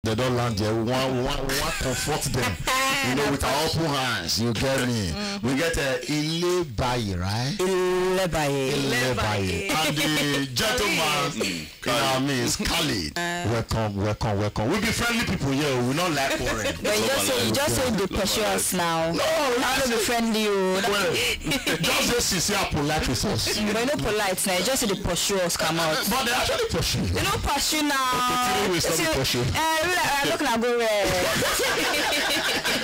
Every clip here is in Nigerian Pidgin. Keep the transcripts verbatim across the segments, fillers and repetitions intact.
They don't land there. We want, we want, we want comfort them. You know, with our open hands. You get me? We get a Ilebaye, right? Ilebaye. Ilebaye. And the gentleman in our midst, Khalid. Welcome, welcome, welcome. We be friendly people here. We not like foreign. But you just say you just say they pursue us now. No, I don't be friendly, oh. Well, just say sincere and polite with us. But you know polite now. You just say they pursue us, come out. But they actually pursue you. You know pursue now. Okay, three ways not to pursue. Eh, we like, I'm not gonna go there.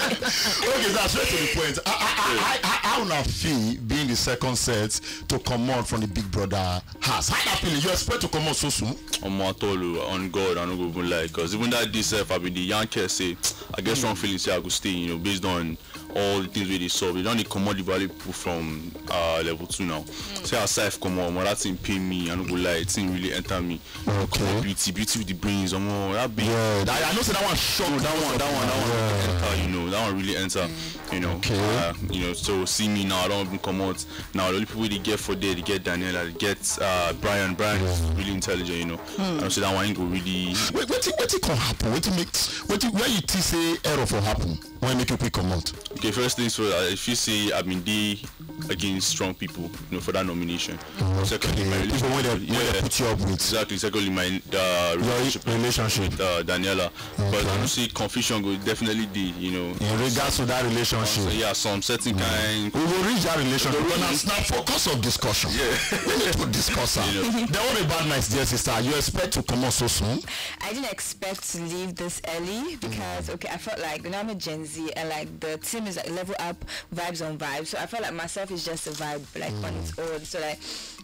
Okay, that's straight to the point. I, I, I, I, I wanna feel being the second set to come out from the big brother house. How that feeling? You expect to come out so soon? Omo, at all o, on God, I no go even lie, because even that day sef, I been dey yarn Kes say I get strong feelings say I go stay, you know, based on all the things wey dey sup. They don dey comot the value people from uh, level two now. Say as sef comot, omo, that thing pain me, I no go lie, the thing really enter me. Okay. Beauty, beauty with the brains, omo, that be Yeah, I, I know say that one shock. No, that one, that one, that one really enter, you know, that one really enter, you know. Okay. Uh, you know, so see me now, I don't even come out. Now, the only people they get for there, they get Daniela, they get uh, Brian. Brian is really intelligent, you know. I don't say that one ain't go really. Wait, what what can happen? What make what where you think say error for happen? Why make you quick come out? Okay, first things first, I- if you say I've been there against strong people, you know, for that nomination. Secondly, my Okay, people when they, when they yeah, put you up with exactly. Secondly, my uh, your relationship relationship. with uh, Daniela. But I don't see confusion go definitely be, you know. In regards to that So, relationship, yeah, some certain kind. we will reach that relationship. But that's not focus of discussion. We need to discuss that. Then what about my dear sister? You expect to come out so soon? I didn't expect to leave this early because okay, I felt like you know I'm a Gen Z and like the team is like level up vibes on vibes. So I felt like myself is just a vibe like on its own. So like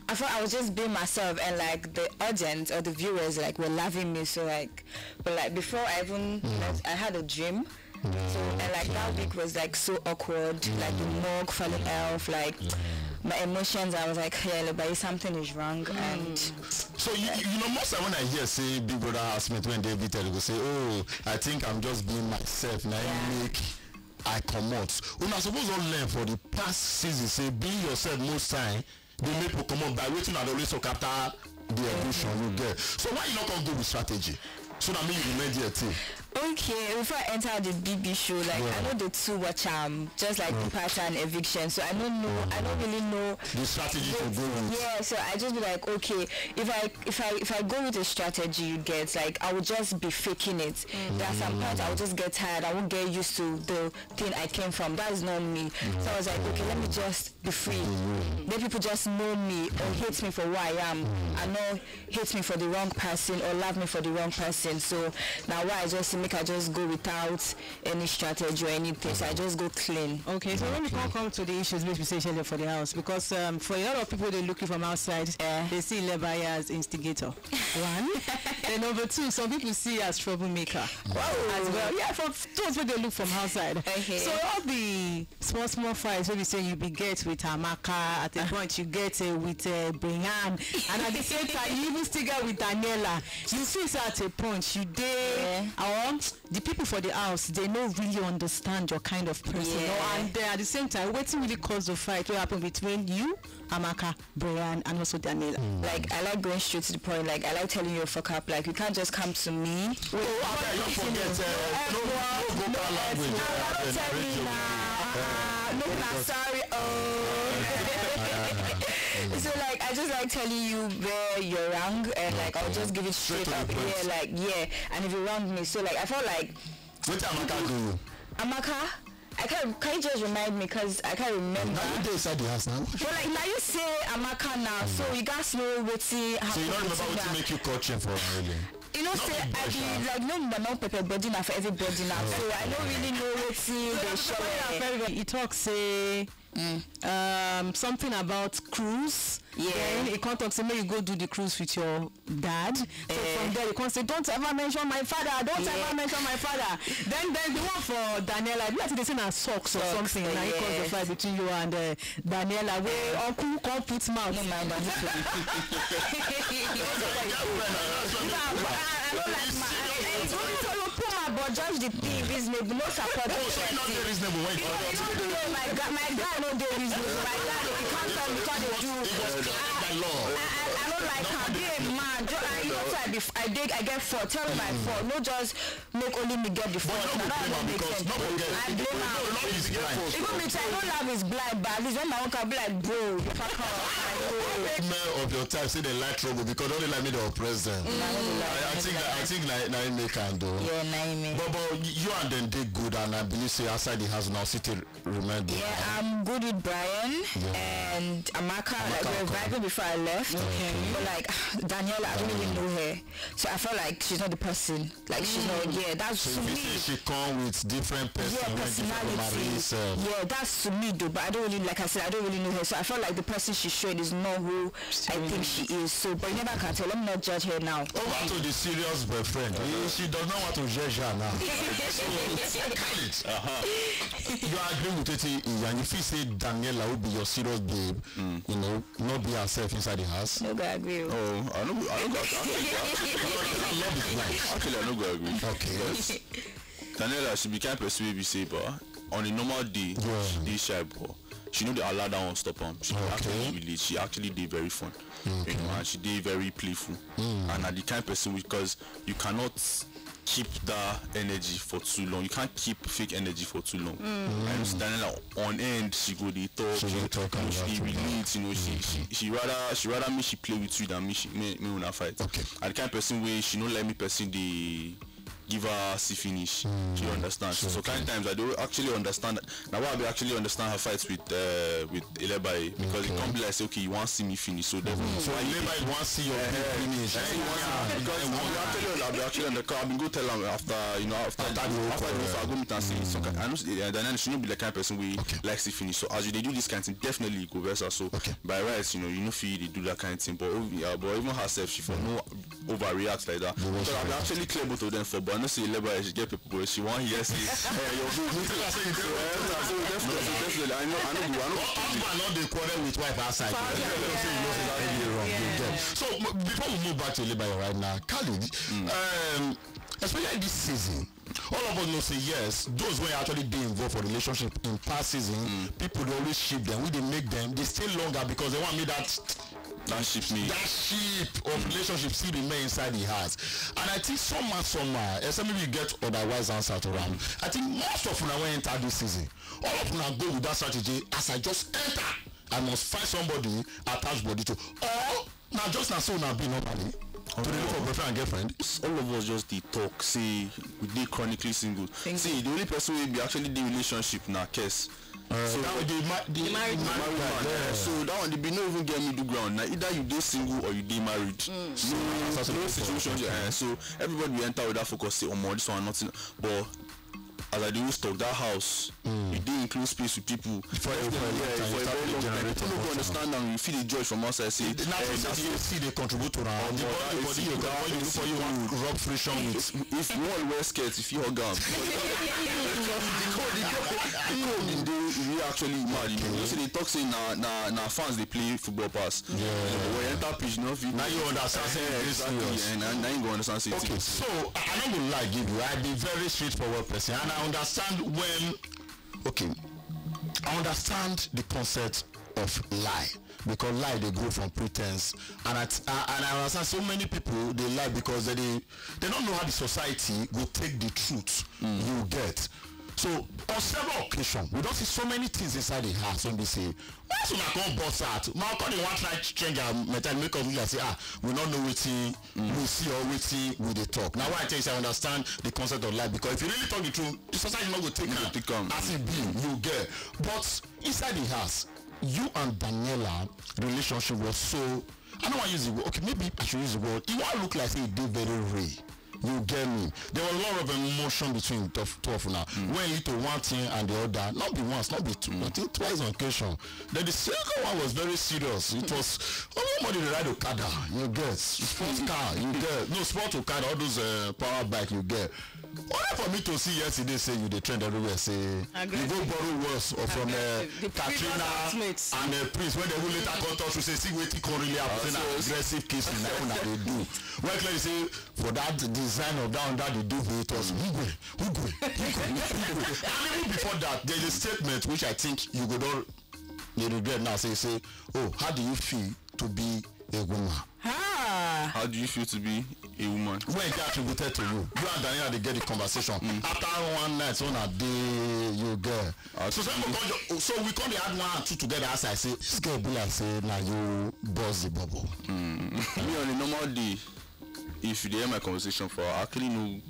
I thought I was just being myself and like the audience or the viewers like were loving me. So like but like before I even left, I had a dream. So and like that week was like so awkward, like the mug falling off, like my emotions. I was like, yeah, but something is wrong, and So you, you know most of when I hear say Big Brother housemate when David tell you go say, oh, I think I'm just being myself. Now Yeah. Make I come out. Una suppose don learn for the past season say being yourself most time dey make people come out by wetin I dey always talk after the edition you get. So why you no come go with strategy? So that mean you remain there too. Okay, before I enter the B B show, like I know the two watch um just like departure and eviction, so I don't know, I don't really know The strategy to go with. Yeah, so I just be like, okay, if I if I if I go with a strategy, you get like I will just be faking it. There are some parts I will just get tired. I won't get used to the thing I came from. That's not me. So I was like, okay, let me just be free. Let people just know me or hate me for who I am, and not hate me for the wrong person or love me for the wrong person. So now why I just make I just go without any strategy or anything. So I just go clean. Okay, so when we come come to the issues wey be say shele for the house, because um, for a lot of people they look you from outside, Eh. They see Lebaya as instigator. One, then number two, some people see you as troublemaker as well. Yeah, for those wey dey look from outside. Okay. So all the small small fights wey be say you be get with Amaka, at a point you get uh, with uh, Brian, and at the same time you even still get with Daniela. You see say at a point you dey or the people for the house they no really understand your kind of person. Yeah. Or, and then at the same time, wetin really cause the fight wey happen between you, Amaka, Brian, and also Daniela? Like I like going straight to the point. Like I like telling you a fuck up. Like you can't just come to me. Oh, I bet you forget. Uh, no, no, no, go back language. Ah, don't tell me now. Ah, no, no, sorry. Oh. So like I just like telling you where you're wrong, and like I'll just give it straight Straight to up. the point. Yeah, like yeah. And if you wrong me, so like I felt like Wetin Amaka do you? Amaka. I can't. Can you just remind me? Cause I can't remember. Now you dey inside the house now. But like now you say Amaka now, so you guys know wetin happen. So you don't remember wetin make you cut chain for Orile? You know say I be like no mama pepper body na for everybody now, so I don't really know wetin dey show. He talk say um, something about cruise. Yeah. Then he come talk say make you go do the cruise with your dad. So from there you come say don't ever mention my father. Don't ever mention my father. Then then the one for Daniela, I think they say na socks or Socks, something. Na he cause the yes. Fight between you and uh, Daniela. Where uncle come put mouth. No mind am. I don't like my. I, I, I don't like my. I, I, it's only so you put my but judge the thing reasonable, no support. Oh, so you not dey reasonable when you You know, you know, my guy, my guy no dey reasonable. My guy, if you can't tell me, can't dey do. It was clear by law. I, I, I don't like am. Be a man. Just, I, you know, so I be I dey I get four, tell me my four. No just make only me get the four. But no go blame am because no go get. I blame am. No, no, no, it's blind. Even me too, I don't love his blind, but at least when my uncle be like, bro, you pack out. Men of your time say they like trouble because don't they like me to oppress them. I, I think I think like na him make am though. Yeah, na him. But but you and them dey good, and I believe say outside the house now, city remind me. Yeah, I'm good with Brian and Amaka. Like, we were vibing before I left. But like, Daniela, I don't really know her. So I felt like she's not the person. Like, she's not, yeah, that's So to if you me. Say she come with different person, Yeah, when different from personality. Marie self. Yeah, that's to me though. But I don't really, like I said, I don't really know her. So I felt like the person she showed is not who I think she is. So, but you never can tell. Let me not judge her now. Over to the serious boyfriend. He, she does not want to judge her now. So, Khalid, you agree with Tete and you feel say Daniela will be your serious babe, you know, not be herself inside the house. No go agree. Oh. Oh, I know. I know. Love is blind. Actually, I no go agree. Okay. Daniela, she be kind person wey be say, but on a normal day, Yeah. she dey shy, but she no dey allow that one stop am. She dey Okay. actually relate. She actually dey very fun. You know, and she dey very playful. And na the kind person because you cannot keep that energy for too long. You can't keep fake energy for too long. And Daniela, on end, she go dey talk. She She, dey talk and she laugh dey and relate. You know, she, she she rather she rather make she play with you than make she make, make una fight. Okay. And the kind person wey she no let me person dey give her see finish. You understand? So, so kind times I do actually understand. Now why I be actually understand her fights with uh, with Eleba because it come be like say, okay, you want see me finish, so then So Eleba want see your big finish. Because I be actually, I be actually on the car. I been go tell her after, you know, after After the the whole after the quarrel. whole, I go meet and say, so I know, and then she no be the kind of person we Okay. likes to finish. So as you dey do this kind of thing, definitely go versa. So Okay. by rights, you know, you know, feel they do that kind of thing. But ov- uh, but even herself, she for no overreact like that. Because I be actually clear both of them for, but I know say Eleba, she get people, but she want hear say, hey, your boo. So definitely, so definitely, I know, I know, I know. Husband not dey quarrel with wife outside. You know say you know say that dey wrong. You get. So m- before we move back to Eleba right now, Khalid, um, especially this season, all of us know say yes, those wey actually dey involved for relationship in past season, people dey always ship them. We dey make them, they stay longer because they want make that That ship me. that ship of relationship still remain inside the house. And I think somehow, somehow, except maybe you get otherwise answer to am. I think most of una wey enter this season, all of una go with that strategy. As I just enter, I must find somebody attach body to. Or na just na so una be normally to dey look for boyfriend and girlfriend. All of us just dey talk say we dey chronically single. See, the only person wey be actually dey relationship na Kes. Uh, so that the, ma- the, married the man. married guy, yeah. So that one, they be no even get middle ground. Now either you dey single or you dey married. So that's no what situation. Uh, so everybody we enter with that focus say, oh, this one nothing. But as I dey always talk, that house, you dey in close space with people. For a- for a long time, Yeah, you for a start very to long time. generate People no go emotion. Understand and you feel the judge from outside say, Na eh, true say that's the A C dey contribute to am. The Omo, body, that body, A C you that can, you look for you, A C you rub friction with. If you all wear skirt, if you hug am, because the code, the code, the code in dey we actually mad. You know, you know say they talk say na na na fans dey play football pass. Yeah. When you enter pitch, you no fit. Now you understand say Eh, you dey exactly. serious. And now you go understand say. Okay, so I I no go lie give you. I be very straightforward person, and I understand when. Okay, I understand the concept of lie because lie dey grow from pretense, and I t- I- and I understand so many people dey lie because they dey they don't know how the society go take the truth. You get. So on several occasions, we don see so many things inside the house wey be say once una come burst out, una come dey wan try ch- change our mentality, make us look like say ah we no know wetin we see or wetin we dey talk. Na why I tell you say I understand the concept of lie because if you really talk the truth, the society no go take am take am. As e be. You get. But inside the house, you and Daniela relationship was so, I no wan use the word. Okay, maybe I should use the word. E wan look like say e dey very real. You get me? There was a lot of emotion between the two of una wey lead to one thing and the other. Not be once, not be two. I think twice on occasion. Then the second one was very serious. It was, oh, nobody dey ride okada. You get, sports car. You get, no, sport okada, all those uh, power bike. You get. Only for me to see yesterday say you dey trend everywhere say you go borrow words or from uh, Aggressive. The previous Katrina housemates. And uh, Prince, when they go later come talk to say see wetin come really happen, say na aggressive kissing na una dey do. When clearly say for that design of that under the duvet, it was ngwe ngwe ngwe ngwe. And even before that, there is a statement which I think you go don dey regret now. Say say, oh, how do you feel to be a woman? Ah, How do you feel to be a woman? When e dey attributed to you, you and Daniela dey get the conversation after one night, so na dey you get. So some people come ju- so we come dey add one and two together as I say this girl be like say na you burst the bubble. Me, on a normal day, if you dey hear my conversation for, I actually know,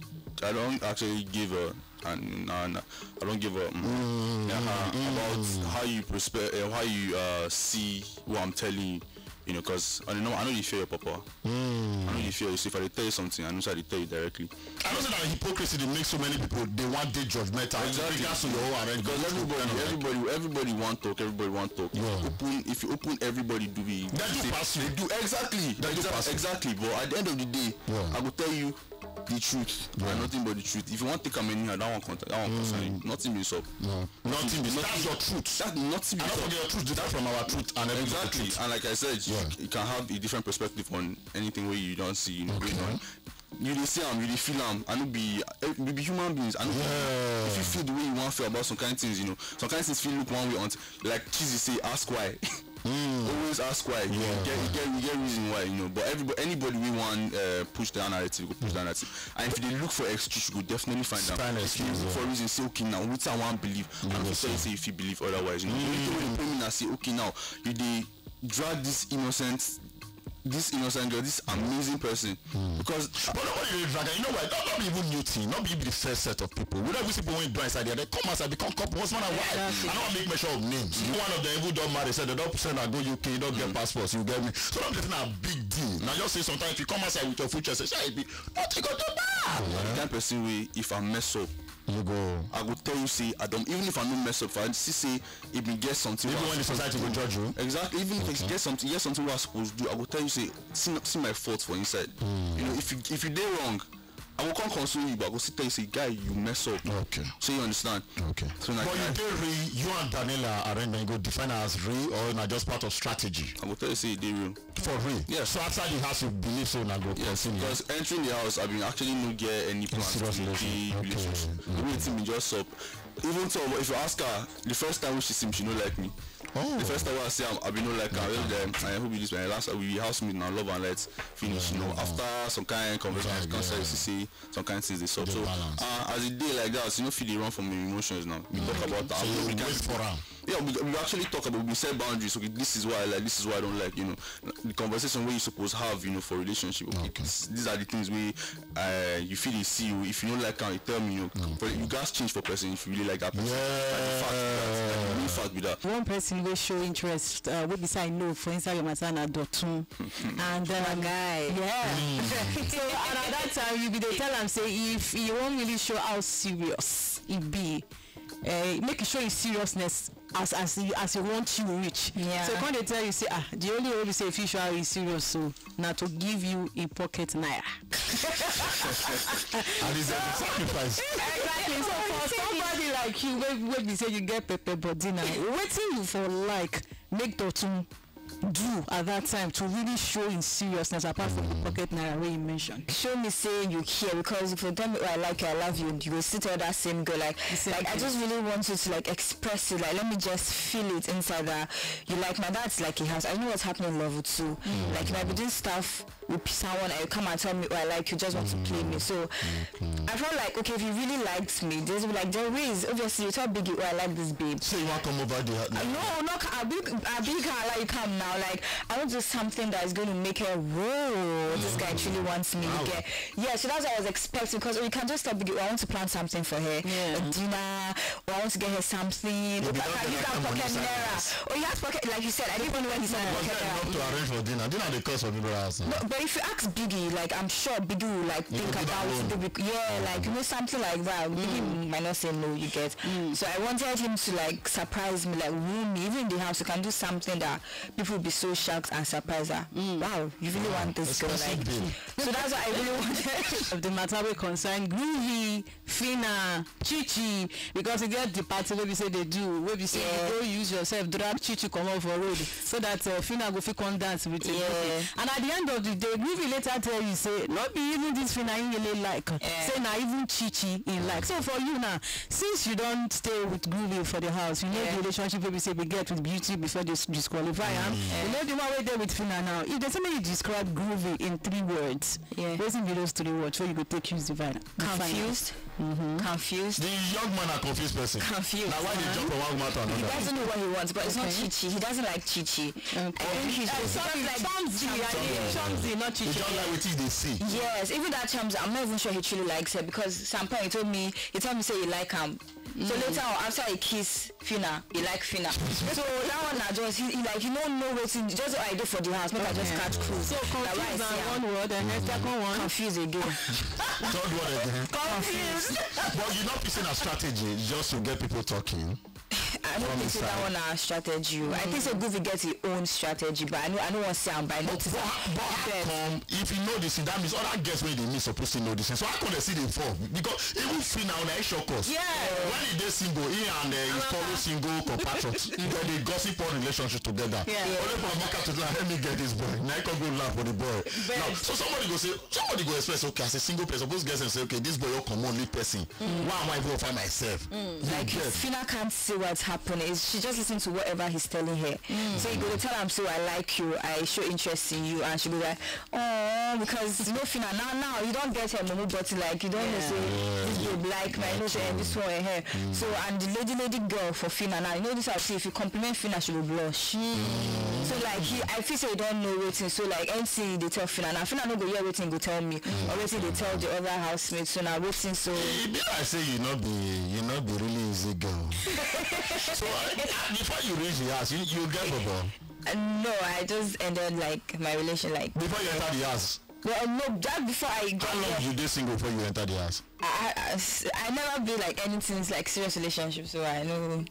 I don't actually give a and and I don't give a mm, yeah, uh, about how you prosper, uh, how you uh, see what I'm telling you, you know, because I know I know you fear your papa. I know you fear yourself. I dey tell you something. I know I dey tell you directly. I know say that hypocrisy dey make so many people dey want dey judgmental in Exactly. regards to your own arrangement. Because everybody, everybody, everybody want talk. Everybody want talk. If you Yeah. open, if you open, everybody do be That do say- pass you. They do exactly. That do Exactly. pass you. Exactly. But at the end of the day, Yeah. I go tell you the truth Yeah. and nothing but the truth. If you want to take am anyhow, that one contact, that one concern you. Nothing is up. No. Nothing is Nothing- that's your truth. That nothing I is don't up. forget your truth different from our truth and everybody Exactly. truth. And like I said, you, Yeah. you can have a different perspective on anything where you don't see. You know, Okay. going on. You dey see am, you dey feel am. I no be eh, we be human beings. I no be Yeah. if you feel the way you want feel about some kind of things, you know. Some kind of things feel look one way on like Chizzy say, ask why. Always ask why. You know, Yeah. you get, you get, you get reason why, you know. But everybody, anybody we want uh, push that narrative, go push that narrative. And if they look for excuse, you go definitely find out. Find If you excuse, look for yeah. reason, say okay now, which I want believe. I'm Yes, sure you sir. say if you believe otherwise, you know. The only thing wey dey pain me na say okay now, you dey drag this innocent, this innocent girl, this amazing person, because But nobody dey drag am. You know why? Not, not be even new thing. Not be the first set of people. We don't see people when do inside there. They come outside, become couple, husband and wife. Exactly. I don't make mention of names. If one of them even don't marry, said they don't send and go U K, don't get passports, you get me. So I'm just a big deal. Now just say sometimes if you come outside with your future, say, "Shall it be?" Nothing go do bad. The kind person we, if I mess up, You go. I go tell you say I don't. Even if I no mess up, if I see say if you get something, Even wey I when the suppose society do. go judge you. Exactly. Even if Okay. you get something, get something what I supposed to do, I go tell you say see, see my fault for inside. You know, if you if you dey wrong, I go come console you, but I go still tell you say, guy, you mess up. Okay. So you understand? Okay. So na But you guy- dey real, you and Daniela arrangement go define as real or na just part of strategy? I go tell you say e dey real. For real? Yes. So after the house, you believe so na go Yes, continue? because entering the house, I been actually no get any plans Serious to relation. be Okay. relationship. The way thing been just up. Even so, if you ask her, the first time when she see me, she no like me. Oh. The first time I see her, I been no like her. Well, then, I who be this man? Last we house me now, love and light finish. Yeah, You know, yeah. after some kind of conversation, Right, concern, yeah. you see some kind of things they sort. The So, balance. uh, as it day like that, you know, feel they run from the emotions now. We talk about that. So We you can wait for her. Yeah, we, we actually talk about, we set boundaries. Okay, this is what I like, this is what I don't like. You know, the conversation where you suppose have, you know, for relationship. Okay, Okay. this- these are the things we, uh, you feel they see you. If you don't like how you tell me, you know, but you guys change for person if you really like that person. Yeah. Like the fact be that, like the main fact be that. One person will show interest, uh, wey be say I know for inside your matter na Dotun. And um, guy. Yeah. So and at that time you be dey tell am say if you wan really show how serious e be, uh, make you show him seriousness as as he as he want you reach. Yeah. So he come dey tell you say ah the only way be say if you show how he serious so na to give you a pocket naira. And it's a sacrifice. Exactly. So for somebody like you wey wey be say you get pepper body na wetin you for like make Dotun do at that time to really show him seriousness apart from the pocket naira wey you mention? Show me say you care because if you tell me oh I like you, I love you, you go still tell that same girl like The same like I thing. just really want you to like express it, like let me just feel it inside that you like my dad's like a house. I know what's happening in level two. Like you might be doing stuff with someone and you come and tell me oh I like you, just want to play me. So I felt like okay if you really liked me, there's like there is obviously you tell Biggie oh I like this babe. So you want come over the house? No, no, I big, I big her like come now. Like I want to do something that is going to make her whoa. This guy truly wants me. You Wow. get yeah. So that's what I was expecting because you can just tell Biggie oh I want to plan something for her, Yeah. a dinner, or I want to get her something. You Okay, be I not can get use that that kind of pocket money inside naira. Oh, he has pocket like you said. I didn't even know he's not Was pocket there naira. enough to arrange for dinner? Dinner dey cost for people house now. No, but if you ask Biggie, like I'm sure Biggie will like You think go do that about alone. it. Biggie- Yeah, like you know something like that. Biggie might not say no. You get. So I wanted him to like surprise me, like woo me. Even in the house, you can do something that people will be so shocked and surprised. That wow, you really want this girl, Expensive like. bill. So that's what I really wanted. Of the matter we concern groovy Fina, Chichi, because you get the party wey be say they do, wey be say you go use yourself drag Chichi comot for road so that uh, Fina go fit come dance with a Yeah. groupie. And at the end of the day, groupie later tell you say no be even this Fina he really like. Say na even Chichi he like. So for you now, since you don stay with groupie for the house, you know Yeah. the relationship wey be say we get with Beauty before they s- disqualify am. You know the one wey dey with Fina now. If they say make you describe groupie in three words, Yeah. wetin be those three words wey you go take use divide? Confused. Confused. The young man a confused person. Confused. Na why they jump from one woman to He another. Doesn't know what he wants, but it's not Chichi. He doesn't like Chichi. I think he's Uh, just sorry, like Chomzi. I think Chomzi, not He Chichi. just like what they see. Yes, even that Chomzi, I'm not even sure he truly likes her because Sampa he told me he told me say he like him. So later on, after he kiss Fina, he like Fina. So that one I just he, he like you don't know what he just I do for the house. Make I just catch cruise. So Na why I confused see and am. One word, and the second one. Confused again. Third word again. Confused. But you not picking a strategy just to get people talking. I don't think say that one our strategy. I think say Goofy gets his own strategy, but I know I don't want to say I'm by But, notice. but, but how come if you know this thing, that means other girls when they meet supposed to know this thing. So how come they see they fall? Because even free now, they shock us. Yeah. When he dey single, he and uh, his fellow single compatriots, they, they gossip on relationship together. Yeah. Only for Amaka to like, let me get this boy. Now I can go laugh for the boy. Now, so somebody go say, somebody go express, okay, as a single person, suppose get and say, okay, this boy, you come only person. Why am I even find myself? You Like get. Fina can't see what's happening. Is she just listen to whatever he's telling her. So you go to tell him, so I like you, I show interest in you, and she be like, oh, because you know Fina now now you don't get her mumu, but like you don't know say this babe like me, I know say this one her. So and the lady lady girl for Fina now, you know this I see if you compliment Fina she will blush. So like he, I feel say you don't know waiting. So like anything they tell Fina now, Fina no go hear waiting go tell me or waiting they tell the other housemates. So now waiting so. E be like say you not be you not be really easy girl. So uh, before you reach the house, you, you get bubble. Uh, no, I just ended like my relation like Before you enter the house, well, no, just before I got how long there, you dey single before you enter the house? I, I, I, I never be like anything like serious relationship, so I know. No,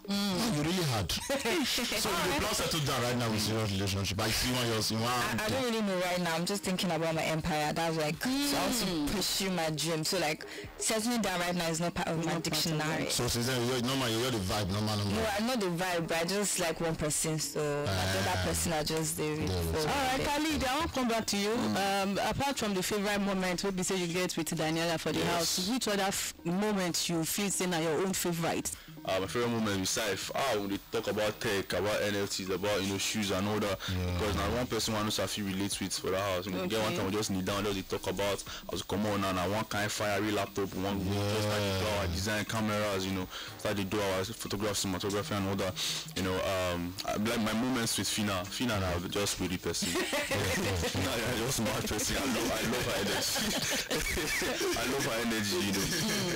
you really hard. So you dey plan settle down right now with serious relationship. I see one yours, you I, I want. don't really know right now. I'm just thinking about my empire. That's like so I want to pursue my dream. So like settling down right now is not part of my dictionary. So since then, you're normal, you're the vibe, normal, No, normal. I'm not the vibe, but I just like one person. So like the other person, I just dey read. Yeah, for All right, them. Khalid, I won't come back to you. Um, apart from the favorite moment wey be say you get with Daniela for the Yes. house, which other f- moment you feel say na your own favorite? Uh, my favorite moment is life. Ah, when they talk about tech, about N F Ts, about you know shoes and all that. Because now one person wants to feel relate with for the house. You know, get one Okay. time we just kneel down, just dey talk about as we come on now, now one kind fiery laptop, one go just start to do our design cameras, you know, start to do our photography, cinematography and all that. You know, um, I, like my moments with Fina. Fina na just really person. Fina na just mad person. I love, I love her energy. I love her energy. You know,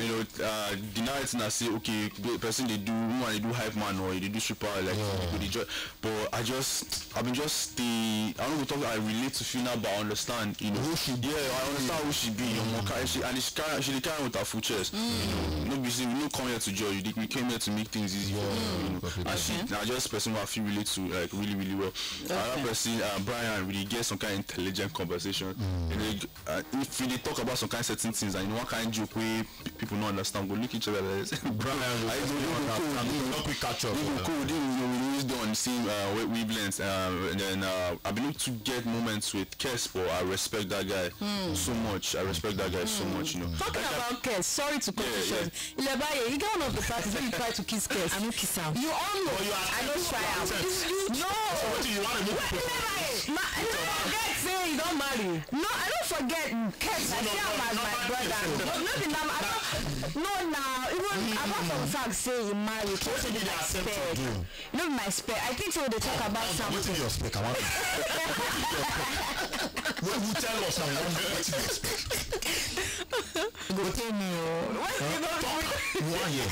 you know, uh, the night and I say, okay, the person they do, woman they do hype man or they do stripper, like people they just. But I just, I been just stay. I don't go talk. I relate to Fina, but I understand. You know, Who she be. Yeah, I understand who she be. You know, and she, and she carry, she dey carry with her full chest. You know, no be say we no come here to judge. We came here to make things easy for you. You know, and she, I just person who I feel relate to like really, really well. Another person, uh, Brian, we dey get some kind of intelligent conversation. And they, uh, if we dey talk about some kind of certain things, and you know, one kind of joke where p- people no understand, go look each other like this. Brian, I go, you go cool, you go cool, you know, we always do on the same uh, wa- wavelength. Uh, and then uh, I been able to get moments with Kes, but I respect that guy so much. I respect that guy so much. You know, Talking about Kes, sorry to cut you Yeah, short. Ilebaye, you get one of the parties where you try to kiss Kes. I no kiss am. You all know. You are I no try am. So what do you want to move people? Ma- you no forget say you don marry. No, I don't forget. Kes, I see am as my brother. No, no be now. I don't. No, now even apart from the fact say he married, What did you accept to do? No be my spec. I think so. They talk about What something. did you expect? I want to. What did you expect? Well, who tell us now? What did you expect? Go tell me o. Talk. You want here?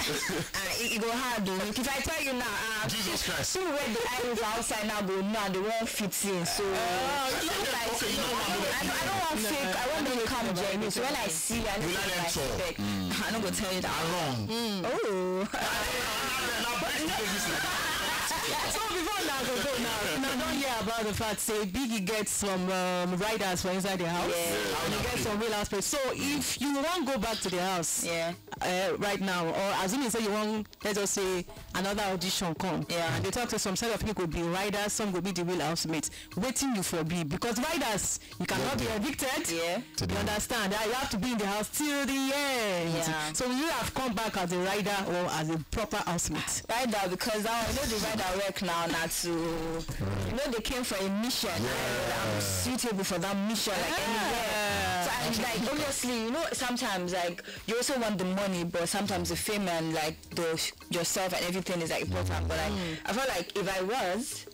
Ah, it, it go hard o. If I tell you now, ah, Jesus Christ. People wey dey eye for outside now go know and they won't fit in. So Okay, you know what? I don't, I don't want fake. I want to come genuine. So when I see, I know You like my them tall. Spec. I no go tell you that. Along. Oh. Now break the ladies like that. So before una go go now, una don hear about the fact say Biggie get some um, riders for inside the house, Yeah. and he get some real housemates. So if you wan go back to the house Yeah. uh, right now, or assuming say you wan, let's just say, another audition come, Yeah. and they talk say some set of people go be riders, some go be the real housemates. Wetin you for be? Because riders, you cannot be evicted. Yeah. You understand? Ah, you have to be in the house till the end. Yeah. So will you have come back as a rider or as a proper housemate? Rider, because that one, you know, the rider work now, not to, you know, they came for a mission. I, I'm suitable for that mission, like anywhere. So I like, obviously, you know, sometimes like you also want the money, but sometimes the fame and like the yourself and everything is like important. But like, I feel like if I was,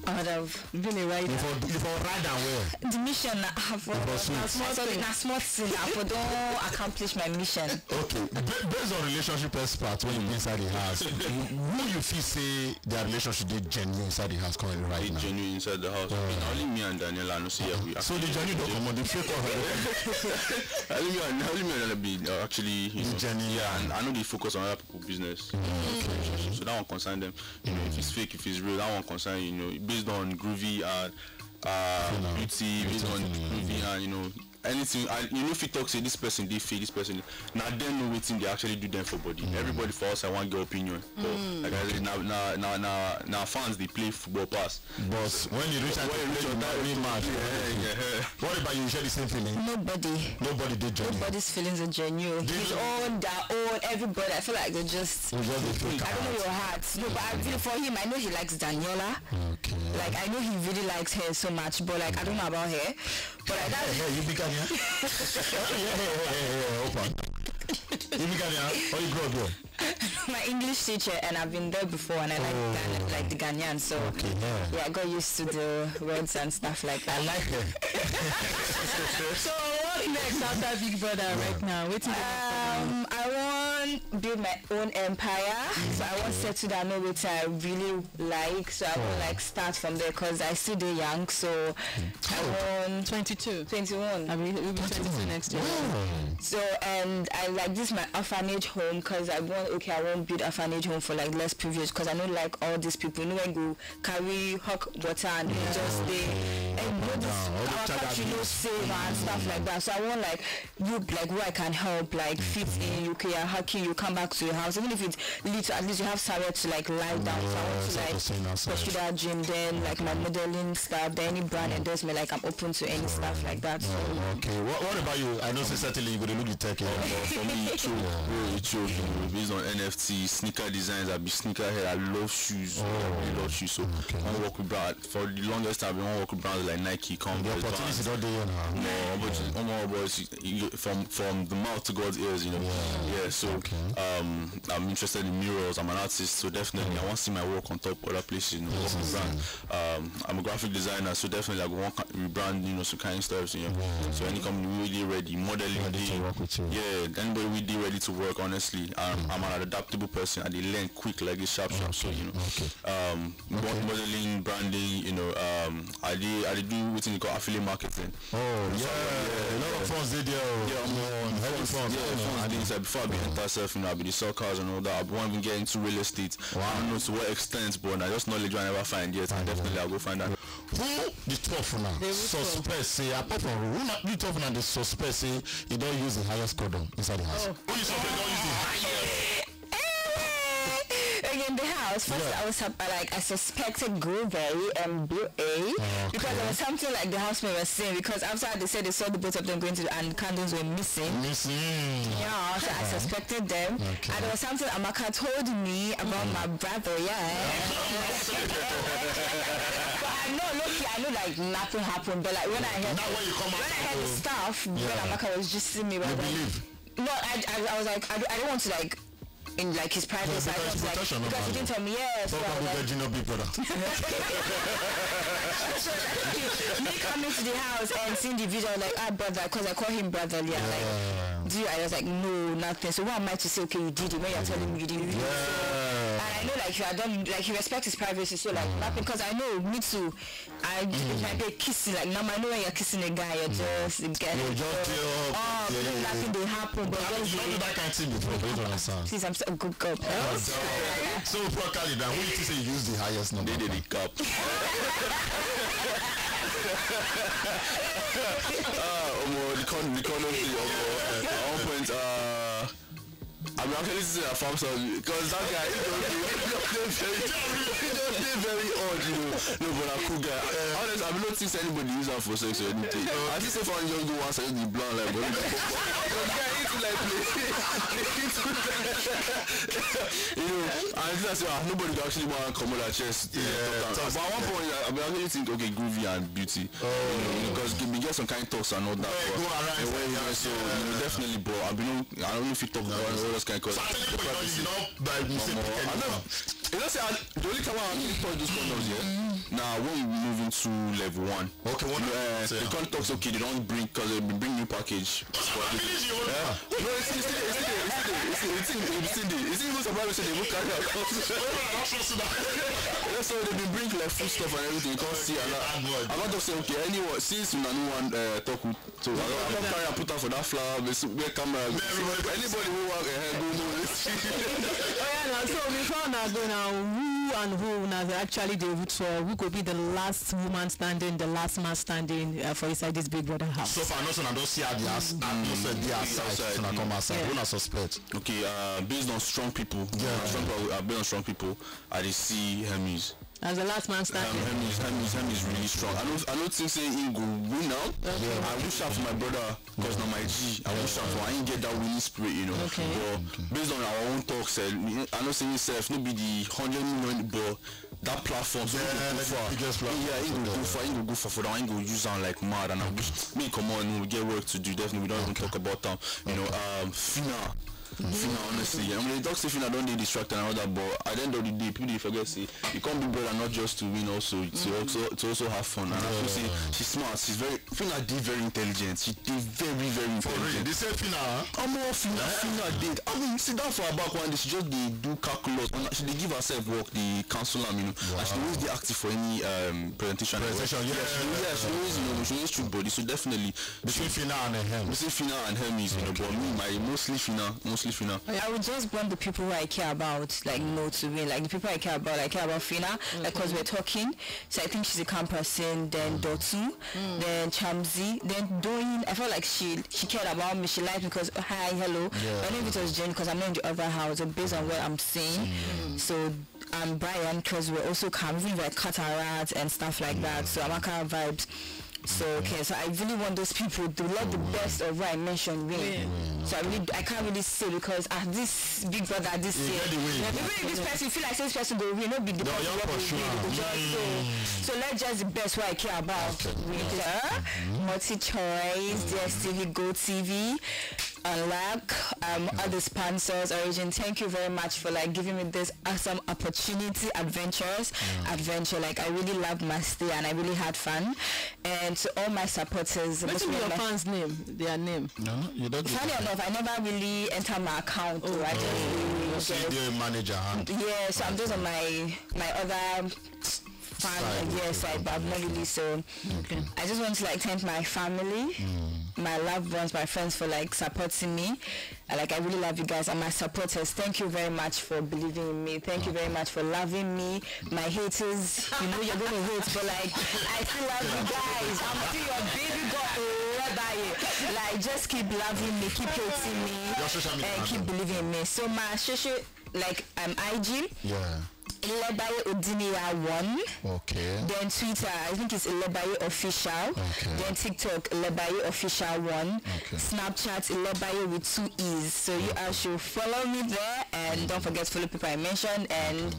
I would have Been a rider. You for you for ride am well. The mission na for But sweet. na small thing. Na small thing. I for don accomplish my mission. Okay, ba- based on relationship experts when you dey inside the house, who you feel say their relationship dey genuine inside the house currently right Dey now? Genuine inside the house. Na only me and Daniela, no see, yeah, we So the journey don comot, the fake one. Only me and only me and Daniela be uh, actually you The know, genuine. Yeah, and I know they focus on other people business. So that one concern them. You know, if it's fake, if it's real, that one concern you. You know, based on groovy and uh, beauty, based on groovy and you know anything. I, you know, if you talk say this person dey fake, this person dey, na dem know wetin dey actually do them for body. Everybody for us, I wan get opinion. But like I say, na na na na na fans dey play football pass. But when you reach out When you reach to out that real match, Yeah, yeah. what about you? You share the same feeling? Nobody. Nobody dey genuine. Nobody's feelings are genuine. His own, their own, everybody. I feel like they just. You just dey fake I don't know out. Your heart. No, but I feel for him. I know he likes Daniela. Okay. Like I know he really likes her so much, but like I don't know about her. But like Hey, that's hey, you be Ghanaian? Yeah, yeah, yeah, yeah, yeah, open. You be Ghanaian? Or you grow up here? My English teacher, and I've been there before, and I like Ghana, like the Ghanaian, so Okay, yeah. yeah, I got used to the words and stuff like I that. Like her. So what next after Big Brother right now? Wetin dey next for you? Um, I want build my own empire, so I want settle down, know what I really like, so I want like start from there, cause I still dey young, so I want Twenty-two. twenty-one. I mean, we'll be twenty-two next year. So and I like this my orphanage home, cause I want, okay, I want build orphanage home for like less privileged, cause I don't like all these people. You know, when go carry hawk water and they just dey and you know this down, all the our child country no abuse. Save and stuff like that. So I want like you like who I can help, like fit in, you can hacking, you come back to your house, even if it's little, at least you have somewhere to like lie down. So I want to Yes, I like can stay outside. pursue that dream. Then like my modeling stuff, then any brand endorsement, like I'm open to any stuff like that. So Oh, okay. What, what about you? I know say certainly you go dey look the tech. Yeah. But for me, it choke, bro, it choke. You know, based on N F T, sneaker designs, I be sneaker head. I love shoes. I really love shoes. So I work with brand for the longest time. I work with brands like Nike, The Converse, opportunity Vans. don dey here now. No, but you- omo, but you- you- from from the mouth to God's ears, you know. Yeah. So um, I'm interested in murals. I'm an artist, so definitely I want to see my work on top other places. You know, work with brand. Um, I'm a graphic designer, so definitely I want rebrand, you know, some kind of stuff. You know, so any company really ready, modeling, Ready to dey- work with you. Yeah, anybody we dey ready to work. Honestly, um, I'm an adaptable person. I dey learn quick, like this sharp, sharp. So you know, Okay. um, mo- modeling, branding. You know, um, I dey I dey do wetin they call affiliate marketing. Oh yeah, a lot of funds dey there. Oh. Yeah, I'm on Heavy funds. funds. Yeah, I know, funds I dey know. inside. Before I be enter self, you know, I be the sell cars and all that. I won't even get into real estate. I don't know to what extent, but I just knowledge I never find yet. And definitely I'll go find that. Who the two of una They will suspect say apart from who na the two of una dey suspect say he don use the highest condom inside the house? Who you suspect don use the highest? Again, the house. First, Yeah. I was sup- like I suspected Groovy and B A because there was something like the housemaid was saying, because after they said they saw the both of them going to the, and candles were missing. Missing. Yeah, so I suspected them. Okay. And there was something Amaka told me about my brother, yeah. But I know, look, I know like nothing happened, but like when I heard Now when you come out, when I heard the you- stuff, when Yeah. Amaka was just seeing me, You right there. Believe. No, I, I, I was like, I, I don't want to like, in like his privacy. Yeah, I don't because want to, like, protection, because he normally. Didn't tell me yes. So I Don't was be like, virgin, no be brother. me coming to the house and seeing the video, I was like, ah, brother, because I call him brother. Yeah, like, do you? I was like, no, nothing. So what am I to say? Okay, you did it when you're telling me you didn't. Yeah. I I know, like, you are done, like, you respect his privacy, so, like, nothing, because I know, me too. I, if I be kissing, like, now I know when you're kissing a guy, you're just, you get You just dey up, Oh, yeah, yeah, nothing dey happen, but I mean, just you don't do that kind of thing before, but you don't understand. Please, I'm so a good girl. So, Prakash, now who you think say you use the highest number? They dey the cup. Ah, omo, the con, the con of the omo. At one point, uh, I mean, actually say I found something because that guy, he just dey, he just dey very, he just dey very odd, you know. No, but a cool guy. Honestly, I don't think anybody use am for sex or anything. I think say for young go once I just dey blow like, but the guy, he too like play. He too like, you know, and I think say, ah, nobody go actually want to come on that chest. Yeah, But at one point, I, I actually think, okay, groovy and beauty. You know, because we get some kind of talks and all that. Well, But go around the way and you that, guys, so yeah. You know, definitely, but I mean, I don't know if you talk about all those kind of, because So I tell you, you know, you know, by mistake, Omo, I know. You know, say I, the only time I actually touch those condoms, yeah, now when we move into level one. Okay, one Uh, say, the con talks, okay, they don't bring, because they bring new package. I finish the whole Yeah. No, it's still, it's still, it's still, it's still, it's still, it's still, it's still even surprised say they even carry out. I don't trust you now. Yeah, so they been bring like food stuff and everything. You can't see, and Thank God. I, I want to say, okay, anyone, since you know one uh, talk with, so I don't carry and put out for that flower, but so where camera, Everybody- anybody who want a hair go know this. Oh yeah, now so before una go now, who and who now actually dey root for? Who go be the last woman standing, the last man standing uh, for inside this Big Brother house? So far, nothing I don't see at the as at most at the outside. Outside, So I come outside. Yeah. Who I suspect? Okay, uh, based on strong people, Yeah. strong people, uh, based on strong people, I dey see Hermes. As the last man Um, standing. Hermes, Hermes, Hermes is really strong. I don't, I don't think say he go win now. I wish out for my brother because now my G. I wish out for I ain't get that winning spirit, you know. Okay. But based on our own talks, eh, I know say himself no be the hundred million, but that platform, so he go Yeah, go the far. biggest platform. Yeah, he go go far. He go go far for that. He go use am like mad. And I wish me come on, we get work to do. Definitely, we don't even talk about them. You know, um, Fina. Fina, honestly, I mean, they talk say Fina don't dey distracted and all that, but at the end of the day, people dey forget say you come Big Brother not just to win, also to also to also have fun. And I feel say she's smart. She's very Fina dey very intelligent. She dey very very For real, intelligent. they say Fina. Omo, Fina, Fina dey. I mean, sit down for her back one day. She just dey do calculus. And she dey give herself work. Dey cancel am, you know. And she dey always dey active for any um, presentation. Presentation, yeah, she dey, yeah. yeah, she dey always, you know, she always shoot body. So definitely, Between Fina and him. between Fina and Hermes, you know, but me, my mostly Fina, mostly Fina. I would just want the people who I care about, like, know to win. Like, the people I care about, I care about Fina, like, because we're talking. So I think she's a calm person. Then Dotun, then Chamzi, then Doyin. I felt like she she cared about me. She liked me because, oh, hi, hello. Yeah. I don't know if it was Jane because I'm not in the other house, but based on what I'm seeing. So and Brian, because we're also calm, even like Cataract and stuff like that. So Amaka vibes. So okay, so I really want those people to let the best of what I mentioned win. So I really, I can't really say because ah, this Big Brother this You year, get the win. even if this person feel like say this person go win, no be the No, person you're wey for go sure. win. Go just so, so let's just the best what I care about. Win. Multi choice, D S T V, Go T V. Unlock, um, other sponsors, Origin. Thank you very much for like giving me this awesome opportunity, adventures, adventure. Like I really loved my stay and I really had fun. And to all my supporters, Wetin be your fans name? Their name? No, you don't. Funny enough, I never really enter my account. Oh, I You just see the manager, huh? Yeah, so I'm just on my my other fan Side, yeah okay, side, but I've not really so. Okay. I just want to like thank my family, my loved ones, my friends for like supporting me. I, like I really love you guys and my supporters. Thank you very much for believing in me. Thank you very much for loving me. My haters, you know you're gonna hate, but like I still love you guys. I'm still your baby girl. Like just keep loving me, keep hating me, Your social media and keep handle. Believing in me. So my social, like I'm I G. Yeah. Ilebaye Odiniya one. Okay. Then Twitter, I think it's Ilebaye Official. Okay. Then TikTok, Ilebaye Official one. Okay. Snapchat, Ilebaye with two E's. So you all should follow me there, and don't forget to follow people I mentioned, and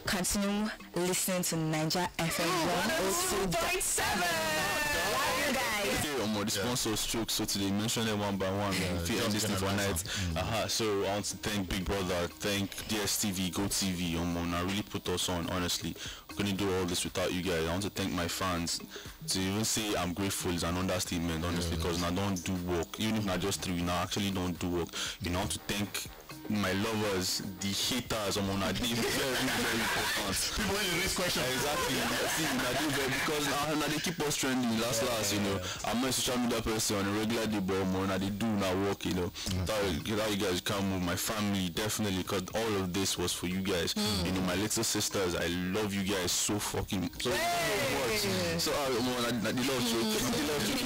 continue listening to Niger F M one oh two point seven. Love you guys. Okay, um, the sponsors choke, so today mention them one by one. If you end this just thing for gonna night, mention. Aha. So I want to thank Big Brother, thank D S T V, Go T V, um, and really put us on. Honestly, I couldn't do all this without you guys. I want to thank my fans to even say I'm grateful is an understatement, honestly, because I don't do work. Even if not just three, now I actually don't do work. You know, I want to thank my lovers, the haters, I'm on a day very, very important. People wey dey raise questions. Exactly. See, na dey very because uh, na dey keep us trending last last, you know. I'm not a social media person on a regular day, but more na dey do na work, you know. That, that you guys come with my family, definitely, because all of this was for you guys. You know, my little sisters, I love you guys so fucking so much. So uh, more na, na the love show, the love show. You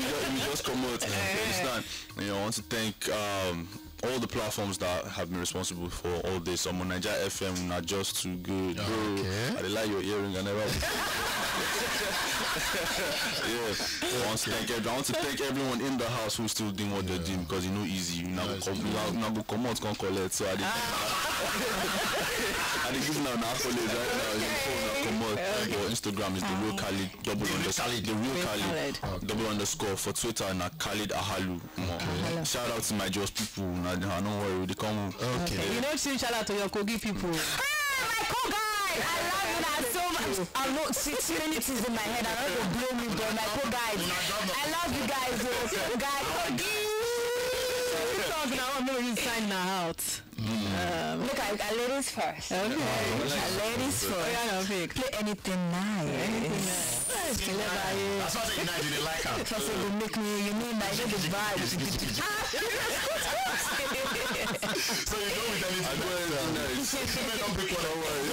just, you just come out. You understand? You know, I want to thank um all the platforms that have been responsible for all this. I'm on Niger F M, not just too good, bro. Okay. I dey like your earring, I never. Yeah, I want to thank every, I want to thank everyone in the house who's still doing what they're doing because you know easy. You now Yes. come, you now, now go come out, come collect. So I dey, I dey give now now college right now. You know, phone now come out. But Instagram is the real Khalid double The real underscore Khalid. the real Real Khalid. Khalid. Double underscore for Twitter na Khalid Ahalu. Mo. Shout out to my Jos people. Na, na no worry, we dey come. Okay. You know, shout out to your Kogi people. Ah, my co guy, I love you guys so much. I know see too many things in my head. I don't go blow me, but my co guys, I love you guys. Oh, guys, Kogi. This song now, I'm gonna sign now out. Um, Look, I, I ladies first. Okay. I ladies first. Yeah, no fake. Play anything nice. Clever, yeah. That's why I say you know you dey like am. Trust me, go make me, you know, I know the vibe. So you go with anything. I go Like anything that. nice. Women don't break one. Don't worry.